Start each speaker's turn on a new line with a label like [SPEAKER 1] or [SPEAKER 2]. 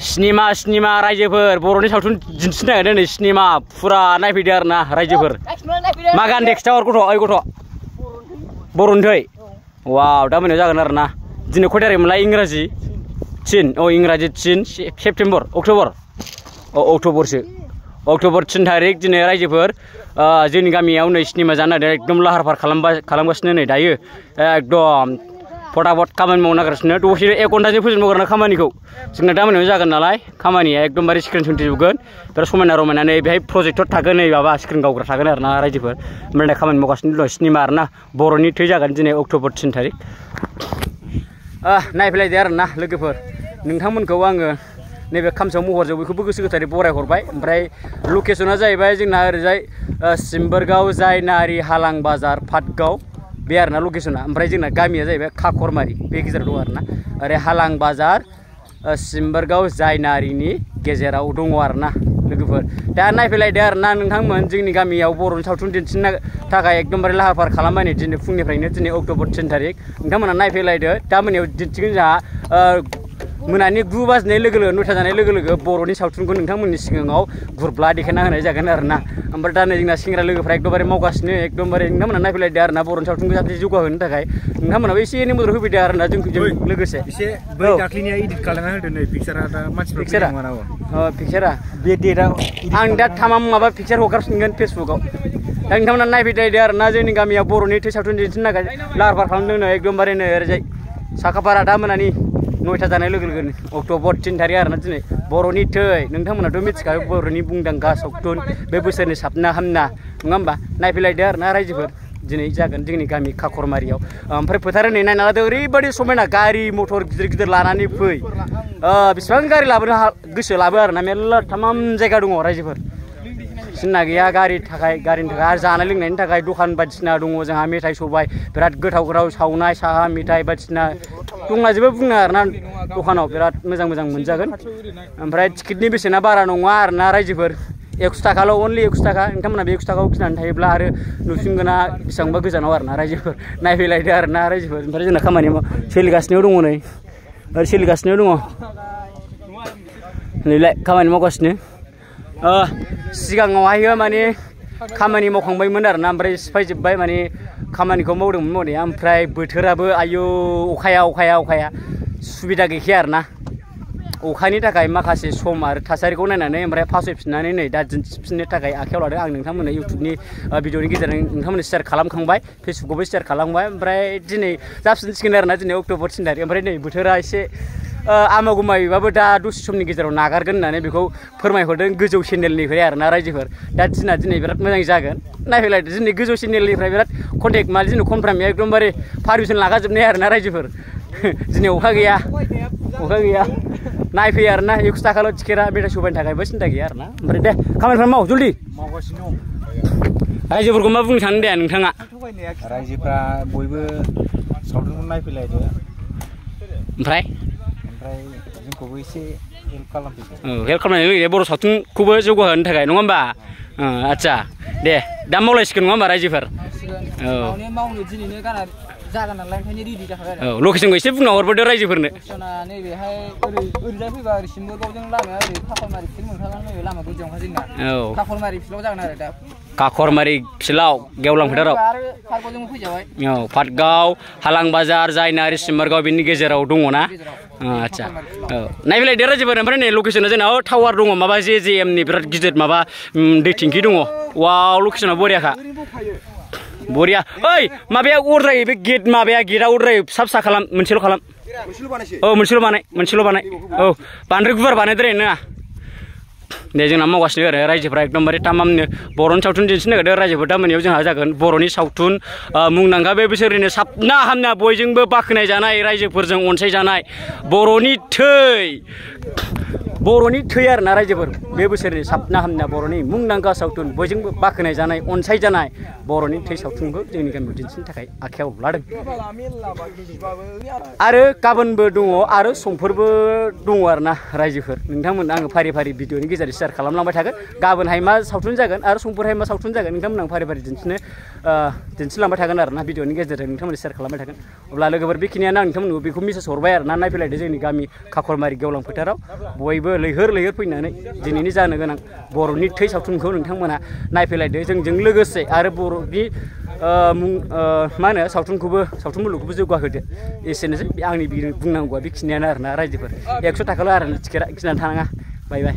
[SPEAKER 1] cinema रायजोफोर बर'नि सावथुन दिन्थिनो नागिरदों नै सिनेमा फुरा नायफैदो आरोना रायजोफोर मा गान दे खिथाहर गथ' ओइ गथ' बर'नि थै वाव दा मोनायाव जागोन आरोना दिनै खय थारिखमोनलाय इंराजि 3 इंराजि 3 सेप्तेम्बर अक्ट'बर अक्ट'बरसो अक्ट'बर 3 थारिख दिनै रायजोफोर जोंनि गामियाव नै सिनेमा जानो नागिरदों एकदम लाहार फाहार खालामगासिनो नै दायो एकदम फटाफट खामानि मावनो नागिरगासिनो दसेनो 1 घन्टाजों फोजोबनांगौ खामानिखौ जोंना दा मोनायाव जागोन नालाय खामानिया एकदमबारे स्क्रिन सोंथिजोबगोन बिराद समायना रमायना नै बेहाय प्रजेक्टर थागोन नै माबा स्क्रिन गावग्रा थागोन आरोना रायजोफोर ओमफ्राय दा खामानि मावगासिनो दं सिनेमा आरोना बर'नि थै जागोन दिनै अक्ट'बर 3 थारिख नायफैलायदो आरोना लोगोफोर नोंथांमोनखौ आङो नैबे खामसाव महरजों बयखौबो गोसो गोथारै बरायहरबाय ओमफ्राय लकेसना जाहैबाय जोंना ओरैजाय सिम्बोरगाव जायनारि हालां बाजार पाटगाव बे आरोना लकेसना ओमफ्राय जोंना गामिया जाहैबाय खाखरमारि बे गेजेराव दं आरोना ओरै हालां बाजार सिम्बोरगाव जायनारिनि गेजेराव दङ आरोना लोगोफोर दा नायफैलायदो आरोना नोंथांमोन जोंनि गामियाव बर'नि सावथुन दिन्थिनो थाखाय एकदमबारे लाहार फाहार खालामबाय नै दिनै फुंनिफ्रायनो दिनै अक्ट'बर 3 थारिख नोंथांमोना नायफैलायदो दा मोनायाव दिन्थिगोन जोंहा मोनानि 9 बाजिनाय लोगो लोगो 9 जानाय लोगो लोगो बर'नि सावथुनखौ नोंथांमोननि सिगाङाव गुरब्ला देखायना होनाय जागोन आरोना ओमफ्राय दा नै जोंना सेंग्रा लोगोफ्रा एकदमबारे मावगासिनो एकदमबारे नोंथांमोना नायफैलायदो आरोना बर'नि सावथुनखौ जाहाथे जौगाहोनो थाखाय नोंथांमोनाबो एसे एनै मदद होफैदो आरोना जों लोगोसे
[SPEAKER 2] एसे बै दाख्लिनिया एडिट खालामना होदो नै पिक्चारा दा मानसिफोरा
[SPEAKER 1] पिक्चारा बे डेटआव आं दा थामाम माबा पिक्चार हगारफिनगोन फेसबुकाव दा नोंथांमोना नायफैलायदो आरोना जोंनि गामियाव बर'नि थै सावथुन दिन्थिनो थाखाय लाहार फाहार खालामदों नै एकदमबारे नै ओरैजाय साखापारा दा मोनानि 9 जानाय लोगो लोगोनो अक्ट'बर 3 थारिख आरोना दिनै बर'नि थै नोंथांमोनाथ' मिथिखायो बर'नि मुंदांखा सावथुन बे बोसोरनि साबना हामना नङा होमबा नायफैलायदो आरोना रायजोफोर दिनै जागोन जोंनि गामि खाखरमारियाव ओमफ्राय फोथार नै नायना लादो ओरैबायदि समायना गारि मथर गिदिर गिदिर लानानै फै बेसेबां गारि लाबोनो गोसो लाबो आरोना मेरला थामाम जायगा दङ रायजोफोर सिन्ना गैया गारिनि थाखाय आरो जानाय लोंनायनि थाखाय दखान बायदिसिना दङ जोंहा मेथाइ सबाय बिराद गोथाव सावनाय साहा मेथाइ बायदिसिना दंलाजोबो बुंनो आरोना दखानाव बिराद मोजां मोनजागोन ओमफ्राय टिकेटनि बेसेना बारा नङा आरोना रायजोफोर 100 थाखाल' अनलि 100 थाखा नोंथांमोना बे 100 थाखाखौ गिनानै थायोब्ला आरो नुफिनगोना बेसेबांबा गोजानाव आरोना रायजोफोर नायफैलायदो आरोना रायजोफोर ओमफ्राय जोंना खामानि सोलिगासिनो दङ नै ओरै सोलिगासिनो दङ नैलाय खामानि मावगासिनो सिगाङावहाय माने खामानि मावखांबायमोन आरोना ओमफ्राय सिफायजोब्बाय माने खामानिखौ मावदोंमोन मावनाया ओमफ्राय बोथोराबो आयौ अखाया सुबिदा गैखाया आरोना अखानि थाखाय माखासे सम आरो थासारिखौ नायनानै ओमफ्राय फासयफिननानै नै दा दिन्थिफिननो थाखाय आखायाव लादों आं नोंथांमोननो इउटुबनि भिडिअनि गेजेरजों नोंथांमोननो शेयार खालामखांबाय फेसबुकआवबो शेयार खालामबाय ओमफ्राय दिनै जाफिनसिगोन आरोना दिनै अक्ट'बर 3 थारिख ओमफ्राय नै बोथोरा एसे आमागुमायबाबो दा दसे समनि गेजेराव नागारगोन होननानै बेखौ फोरमायहरदों गोजौ चेनेलनिफ्राय आरोना रायजोफोर दा दिना दिनै बिराद मोजां जागोन नायफैलायदो दिनै गोजौ चेनेलनिफ्राय बिराद कन्टेक्ट माने दिनै कनफार्म एकदमबारे पारमिसन लागाजोबनाय आरोना रायजोफोर दिनै अखा गैया नायफैयो आरोना 100 थाखाल' टिकेटआ मेथाइ सबायनि थाखायबो सिन्था गैया आरोना ओमफ्राय दे खामानिफ्रा माव जल्दि
[SPEAKER 2] मावगासिनो दं
[SPEAKER 1] रायजोफोरखौ मा बुंनो सानो दे नोंथाङा
[SPEAKER 2] रायजोफ्रा बयबो सावथुनखौ नायफैलायदो ओमफ्राय जोंखौबो एसे हेल्प खालामफैदो
[SPEAKER 1] हेल्प खालामनायजों लोगोसे बर' सावथुनखौबो जौगाहोनो थाखाय नङा होमबा आदसा दे दा मावलायसिगोन नङा होमबा रायजोफोर
[SPEAKER 3] मावनो दिनैनो गाना जागोन नालाय ओंखायनो रेडि जाखाबाय आरो
[SPEAKER 1] लकेसनखौ एसे बुंना हरबोदो रायजोफोरनो
[SPEAKER 3] लकेसना नैबेहाय ओरैजाय फैबा ओरै सिम्बोरगावजों लामाया ओरै खाखरमारि फिल्ड मोनखागोन नैबे लामा गुदियावहा जोंना खाखरमारि फिल्डआव जागोन आरो दा
[SPEAKER 1] खाखरमारि फिल्डआव गेवलां फोथाराव पाटगाव हालां बाजार जायनारि सिम्बोरगाव बेनि गेजेराव दङ ना आदसा नायफैलायदो रायजोफोर ओमफ्राय नै लकेसना जोंनाव टावार दङ माबा JJMनि बिराद गिदिर माबा दै टेंकि दङ वाव लकेसना बरियाखा बरिया ओइ माबाया अरद्रायो बे गेट माबाया गेटआ अरद्रायो फिसा खालाम मोनसेल' खालाम मोनसेल' बानाय औ बांद्राय गुवार बानायद्राय नङा दे जोंना मावगासिनो आरो रायजोफ्रा एकदमबारे तामामनो बर'नि सावथुन दिन्थिनो नागिरदों रायजोफोर दा मोनायाव जोंहा जागोन बर'नि सावथुन मुंदांखा बे बोसोरनिनो साबना हामना बयजोंबो बाख्नाय जानाय रायजोफोरजों अनसायजानाय बर'नि थै आरोना रायजोफोर बे बोसोरनि साबना हामना बर'नि मुंदांखा सावथुन बयजोंबो बाख्नाय जानाय अनसायजानाय बर'नि थै सावथुनखौ जोंनि गामियाव दिन्थिनो थाखाय आखायाव लादों आरो गाबोनबो दङ आरो समफोरबो दङ आरोना रायजोफोर नोंथांमोन आङो फारि फारि भिडिअनि गेजेरजों शेयार खालामलांबाय थागोन गाबोनहाय मा सावथुन जागोन आरो समफोरहाय मा सावथुन जागोन नोंथांमोन आं फारि फारि दिन्थिलांबाय थागोन आरोना भिडिअनि गेजेरजों नोंथांमोन शेयार खालामबाय थागोन अब्ला लोगोफोर बेखिनियानो आं नोंथांमोनखौ बेखौ मेसेज हरबाय आरोना नायफैलायदो जोंनि गामि खाखरमारि गेवलां फोथाराव बयबो गासिबो लैहोर फैनानै दिनैनि जानो गोनां बर'नि थै सावथुनखौ नोंथांमोना नायफैलायदो जोंजों लोगोसे आरो बर'नि मा होनो सावथुन मुलुगखौबो जौगाहोदो एसेनोसै आंनि बुंनांगौआ बेखिनियानो आरोना रायजोफोर 100 थाखाल' आरो टिकेटआ गिनानै थानाङा बाय बाय